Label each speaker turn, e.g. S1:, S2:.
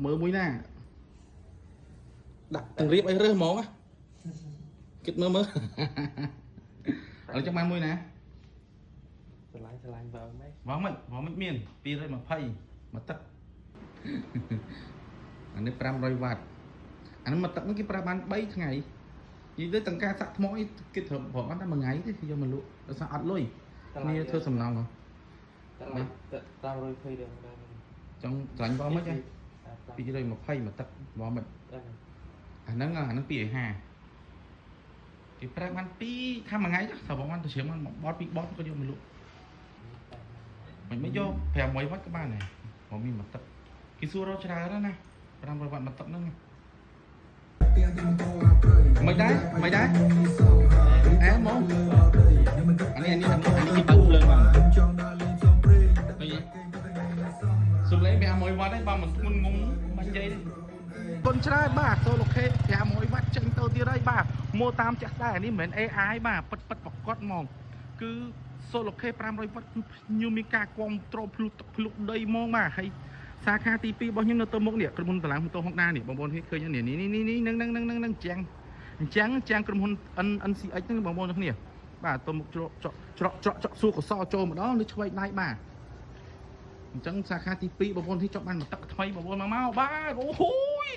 S1: មើលមួយណាដាក់ទាំងរៀបអីរើសហ្មងណាគិតមើលមើល ឥឡូវចង់បានមួយណា
S2: ស្រឡាញ់ស្រឡាញ់បើមិន
S1: វងមិនវងមិនមាន220មកទឹក អានេះ500វ៉ាត់អានេះមកទឹកហ្នឹងគេប្រើបាន3ថ្ងៃនិយាយទៅទាំងការសាក់ថ្មអីគេត្រូវប្រហែលតែមួយថ្ងៃទេគេយកមកលក់ដោយសារអត់លុយគ្នាធ្វើសំណងហ៎
S2: តម្លៃ520ដល់បាន
S1: ចង់ស្រឡាញ់បងមិនហ៎220មកទឹកបងមិនអាហ្នឹងអាហ្នឹង250គេប្រើបាន2ថាមួយថ្ងៃចុះត្រូវបងបានទៅជ្រាបបានមួយបតពីរបតក៏យកមកលក់មិនមិនយក500វ៉ាត់ក៏បានដែរបងមានមកទឹកគេសួររកច្រើនណាស់ណា500វ៉ាត់មកទឹកហ្នឹងមិនដែរមិនដែរអែហ្មងអានេះអានេះអានេះគេបើកភ្លើងបានឃើញទេសំឡេង500វ៉ាត់ហ្នឹងបើមិនធ្ងន់ងំមិននិយាយទេ កូនច្រើនបាទសូឡូខេ500វ៉ាត់ចេញទៅទៀតហើយបាទមកតាមចាក់ស្ដែងអានេះមិនមែន AI បាទពិតពិតប្រកបហ្មងគឺសូឡូខេ500វ៉ាត់គឺភ្ញៀវមានការគ្រប់គ្រងភ្លុកទឹកភ្លុកដីហ្មងបាទហើយសាខាទី2របស់ខ្ញុំនៅទៅមុខនេះក្រុមហ៊ុនតឡាងម៉ូតូ Honda នេះបងប្អូនឃើញនេះនេះនេះនេះនឹងនឹងនឹងនឹងនឹងជាងអញ្ចឹងជាងក្រុមហ៊ុន NCX ហ្នឹងបងប្អូនទាំងគ្នាបាទទៅមុខច្រកច្រកច្រកច្រកច្រកសួរកសចូលម្ដងនៅឆ្វេងដៃបាទអញ្ចឹងសាខាទី2បងប្អូនที่ចង់បានមកទឹកថ្មីបងប្អូនមកមកបាទអូហូយ